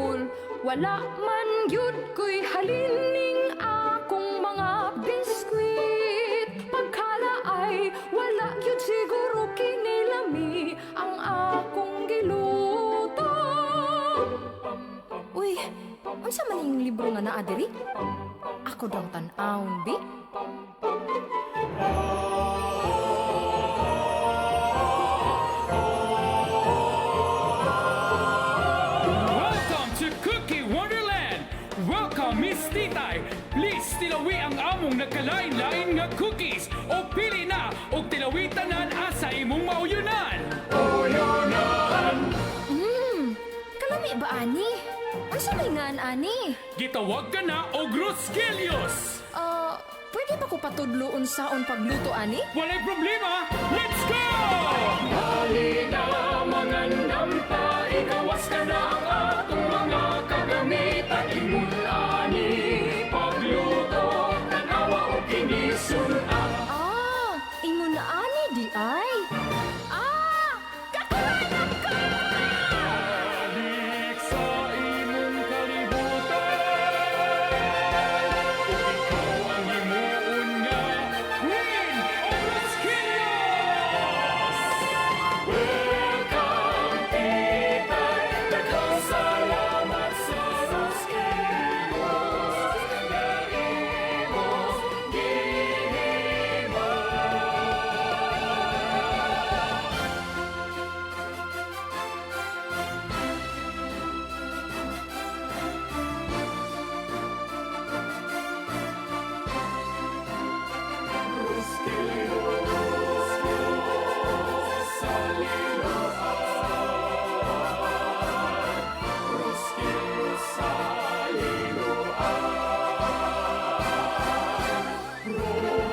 school. Wala man gyud ko'y halining akong mga biskwit. Pagkalaay, wala gyud siguro kinilami ang akong giluto. Uy, unsa man ning libro nga naa diri? Ako daw tan-awon, bi? Welcome to Cookie Wonderland! Welcome, Miss Titay! Please, tilawi ang among nagkalain-lain nga cookies o pili na og tilawi tanan asa imong mauyunan! Kalami ba ani? Unsa may ngan ani? Gitawag ka na og Rosquelios! Ah, pwede ba ko patudlo unsaon pagluto ani? Walay problema! Let's go! Halina mga nampa, ikawas ka na ang atong mga kagamitan. Ingon ani, pagluto, tanawa o kinisun-an. Ah, ingon na ani di ay. Ah, kakuha ko! Balik sa imong kalibutan, ug ikaw ang himuon nga Queen of Rosquillos! Welcome, Titay! Daghang salamat sa Rosquillos nga imong gihimo.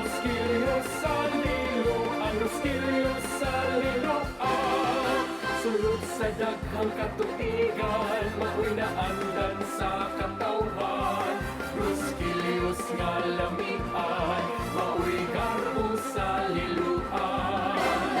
Rosquillos sa Liloan, Rosquillos sa Liloan. Sulod sa daghang katuigan, mao'y naandan sa katawhan. Rosquillos nga lamian, mao'y garbo sa Liloan.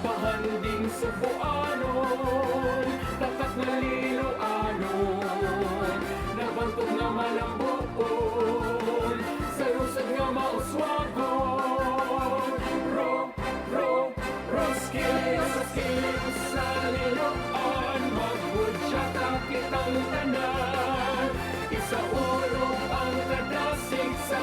Bahanding Subuanon, tatak nga Liloanon. Nabantog nga malambuon, sa rusad nga mauswagon. Ro, ro, Rosquillos, Rosquillos sa Liloan. Maghudya kitang tanan, isaulog ang kadasig sa.